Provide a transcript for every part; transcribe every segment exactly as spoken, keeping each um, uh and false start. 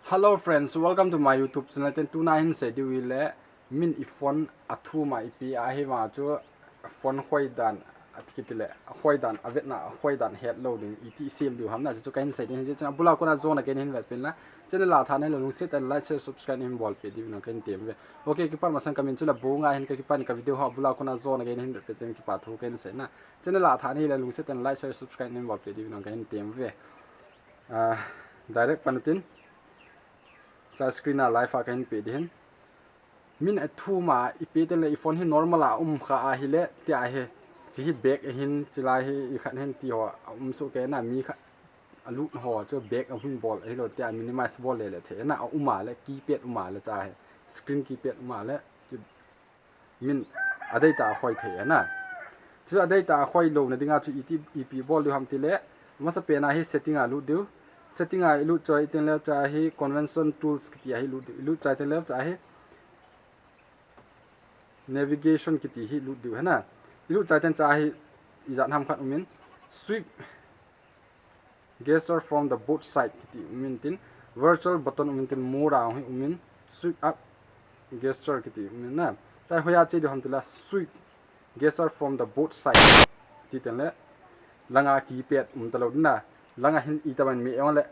Hello friends, welcome to my YouTube channel. Ten tuna hin sei diu hile, min i phone a thum a ipi ahi vang chu phone khoi dan, ati kiti le, khoi dan, avetna, khoi dan het lou ding, iti sem diu ham na, chu kahin sei ding, hiche channel bula kona jona kahin vet pen la, channel la tha nei le lungset tah in like, share, subscribe hin bol pe diu na kahin tem ve. Okay, kipat masang kamin chu la bu nga hin ka kipan ka video ha bula kona jona kahin vet pe chen kipa thu kahin sei na. Channel la tha nei le lungset tah in like, share, subscribe hin bol pe diu na kahin tem ve. Ah, direct pan tin. Cha screen a live a kahin pe di hin. Min a thum a ipi te le i phone hi normal a um kha ahile, tia hi. Chi hi back ahin, chi lai hi i khat hin ti ho, a um soh kei na mi khat a lut ho, chu back a hin bol ahilou, tia minimize bol le le thei na, a um a le, keypad um a le cha hi. Screen keypad um a le, chi min a dei tah a khoi thei na. Chu a dei tah a khoi louna dinga chu iti, ipi bol diu ham ti le, masa pen a hi setting a lut diu. Setting a i lut chu i tin le cha hi convention tools kiti a hi lut diu. I lut cha i tin le cha hi navigation kiti hi lut diu hena. I lut cha i tin cha hi i jat ham khat um in. Swipe gesture from the both side kiti um in tin. Virtual button um in tin, more a hi um in. Swipe up gesture kiti um in na. Cha hoiya che diu ham ti le swipe gesture from the both side. Ti tin le. Langa keypad um ta lou na. Langa hin i ta ban mi ong le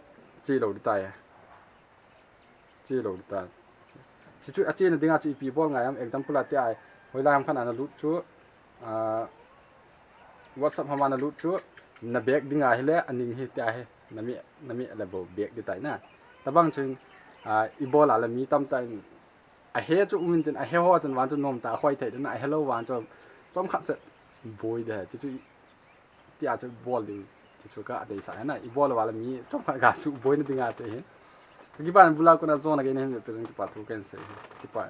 che lou di tai. Che lou di tai. Chi chu a chena dinga chu ipi bol ngai am, example a tia, hoilai ham khat a na lut chu, ah, WhatsApp ham a na lut chu, na back dinga hile, a ning hi tia hi, na mi, na mi le bou back di tai na. Tabang chun, ah, i bol a le mi tamtah in, a he chu um in tin, a he ho chun vang chu nom tah a khoi thei na, a he lou vang chu, chom khat set boi de, chu chu i, tia chu bol ding, chu chu ka deisah na, i bol a le mi chom khat ga su boi na dinga chu hi. Ka kipa bula kona jona kahin vet pen kipa thu kahin sei hi, kipa.